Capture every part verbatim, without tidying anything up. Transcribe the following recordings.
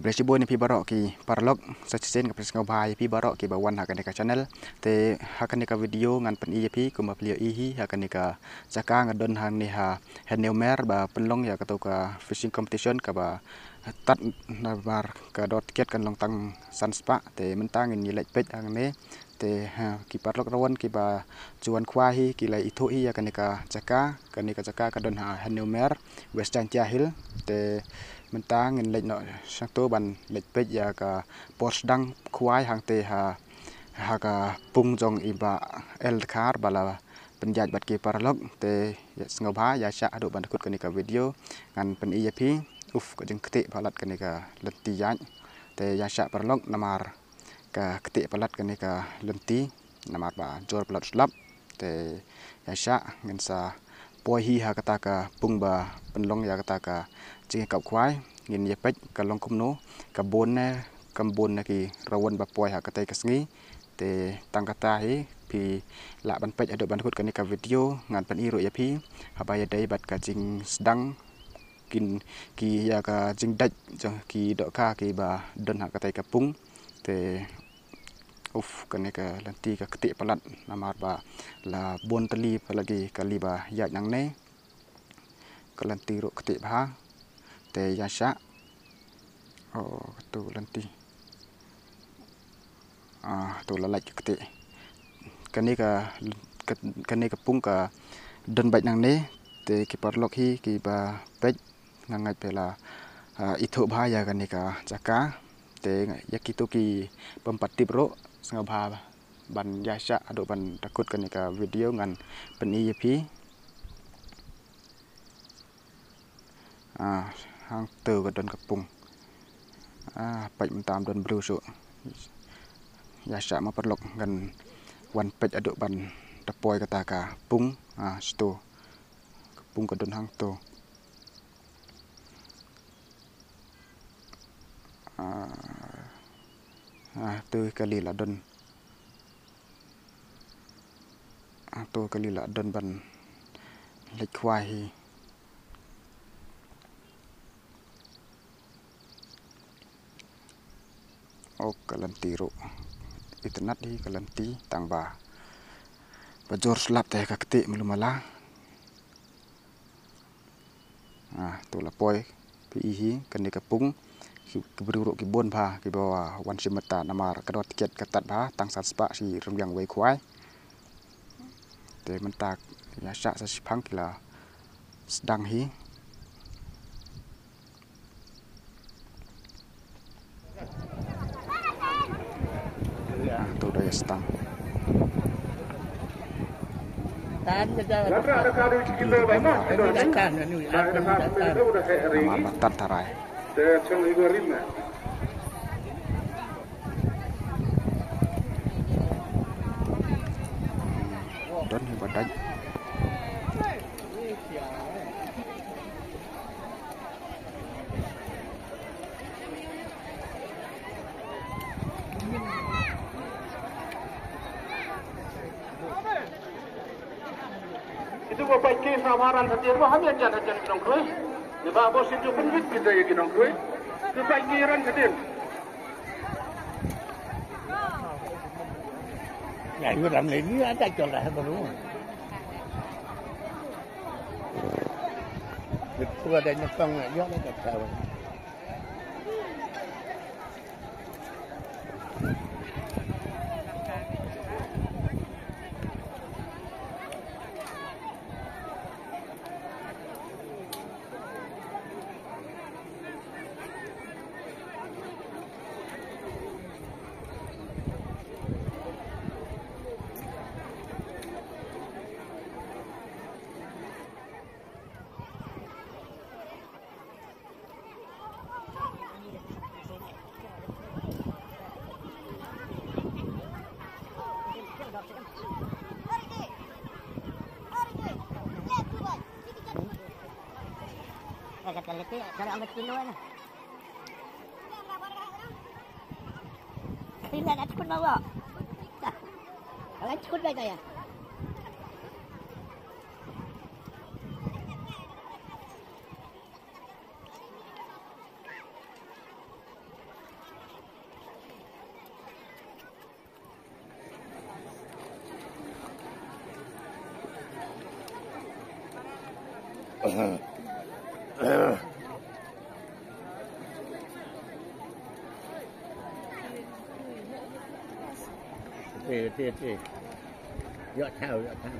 Bad shibun ïa phi baroh ki paralok, sa shisien nga pyrshang sngewbha ïa phi baroh kiba wan ha kane ka channel. Te ha kane ka video ngan pyni ïa phi kumba phi ïohi hi ha kane ka jaka nga don hangne ha Hynñiewmer ba pynlong ïa kato ka fishing competition kaba tad namar ka dor tiket kan long tang san spah. Te mynta ngin ïa leit peit hangne. Te ha, ki paralok ruh kiba ju wan khwai hi ki la ithuh hi ïa kane ka jaka, kane ka jaka ka don ha Hynñiewmer, West Jaintia Hills. Te mynta ngin leit noh shangto ban leit peit ïa ka por sdang khwai hangtei ha, ha ka pung jong i Bah L Dkhar ba la pynjah bad ki paralok. Te ïa sngewbha ïa shah haduh ban da kut kane ka video ngan pyni ïa phi. Uf, ka jingktieh palat kane ka lynti ïaid. Te ïa shah paralok namar ka ktieh palat kane ka lynti namar ba jur palat slap. Te ïa shah ngin sa poi hi ha kata ka pung ba pynlong ïa kata ka jingïakap khwai, ngin ïa peit ka long kumno, ka bun ne kam bun ne ki rawan ba poi ha kata ka sngi. Te tang kata hi phi lah ban peit haduh ban kut kane ka video ngan pyni ruh ïa phi haba ïadei bad ka jingsdang kin ki ïa ka jingdait jong ki dohkha kiba don ha kata ka pung. Te uf, kane ka lynti ka ktieh palat namar ba la bun tylli palat ki kali ba ïaid nangne. Ka lynti ruh ktieh bha. Te ïa shah. Oh, tu lynti. Ah, tu la lait ka ktieh. Kane ka, ka, kane ka pung ka don beit nangne. Te ki paralok hi kiba peit nga ngeit phi la, ah, ithuh bha ïa kane ka jaka. Te ïa kito ki bym pat tip ruh sngewbha ban ïa shah haduh ban da kut kane ka video ngan pyni ïa phi. Ah, hangto ka don ka pung. Ah, peit mynta ym don briew shuh. Ïa shah ma paralok ngan wan peit haduh ban da poi kata ka pung. Ah, shito. Ka pung ka don hangto. Ah, ah, to kali la don. Ah, to kali la don ban leit khwai hi. Oh, ka lynti ruh. Itynnad hi ka lynti tang ba ba jur slap te ka ktieh malu mala. Ah, tu la poi phi i hi kane ka pung. Ki, ki briew ruh ki bun bha kiba wan shim bynta namar ka dor tiket ka tad bha tang san spah shi ryngwiang wei khwai. Te mynta ïa shah sa shiphang ki la sdang hi. Ah, tu da ïa sdang. Tan ka jalan. Latra ada kadu kilo bama. Ini datang, ini datang. Nama matan tarai. Te chong igo rima. Don hi badai. Itu ba pait ki sa maran sa tiar ba ham ïa jan hajan ki nongkroi. Ni ba bo sin ju pynbit kita ïa ki nongkroi. Ki pait ki ran sa tiar. Ya, yu ram le ni ada jol dah baru. Itu ada nyepang ya, ada kata. Ini ada cepet bawa. Ada cepet baik saya. Te, te, te. Ïoh thaw, ïoh thaw.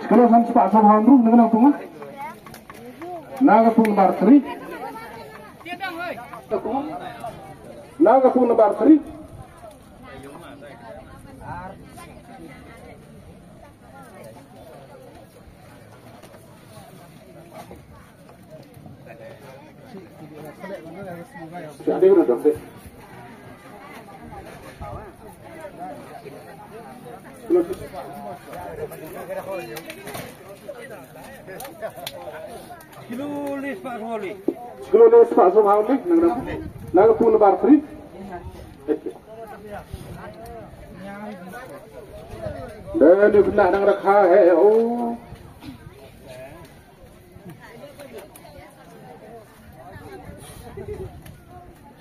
Kalo san spah san hynriew na ka pung. Na ka pung number three. Na ka pung number three. Kilo le spah sawhynriew. Kilo le spah sawhynriew, nang nang. Nang ka pung number three. Dei ni bna nang rakha he, oh.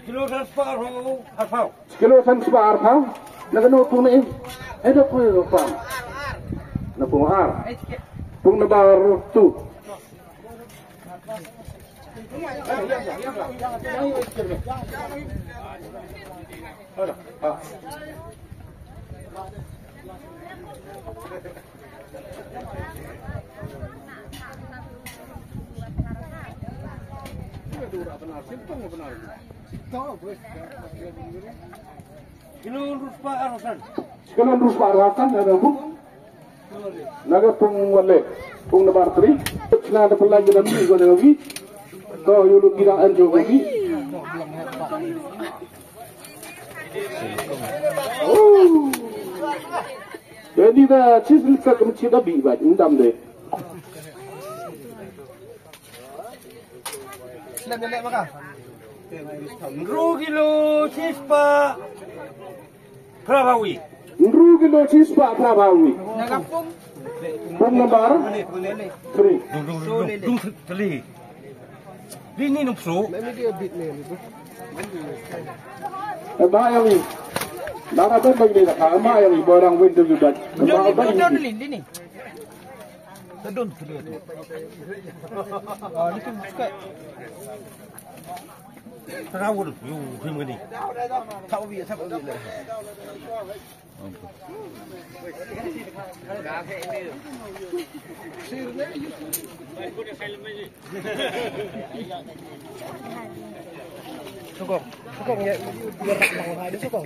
Kilo san spah arphew, arphew. Kilo san spah arphew. Na kano pung ne? Eh, da pung ne pung. Na pung ar. Pung number two. Kilo hynriew spah arphew san. Kilo hynriew spah arphew san, na ka pung. Na ka pung wale, pung number three. Chna da pynlait da mi ko da wi. To yu lu kira an jo wi. Oh. Jadi da chis lika kum chi da bi ba, ndam de. Hynriew kilo shispah phra phew wei. Hynriew kilo shispah phra phew wei. Pung number three. Dung, dung, dung, dung, dung, three. Di ni nong pso. Eh, ba yang ni. Ba ka ba ni da ka, ba yang ni, ba orang win tu juga. Ba ba ni. Tadun tu dia tu. Ah, ni tu buka. Tarawul, yu, film ni. Tak ubi, tak ubi lah. Sukong, sukong ya, ya tak mau hai sukong.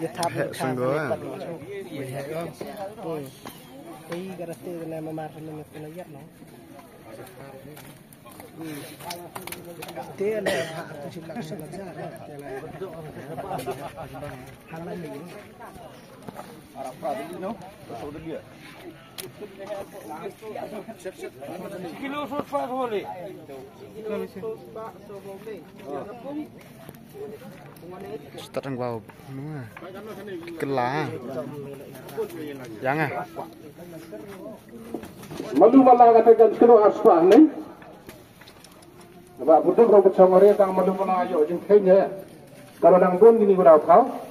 Ya tak mau hai. Sungguh, eh. Hmm. Ei, garate na mamar na me kena ya no. Start ang wow. Kela. Jangan. Malu mala kata kan kelo arspa ni. Ba butuh ro bechong ore tang malu mala yo jing kenya. Kalau nang bun gini guna kau.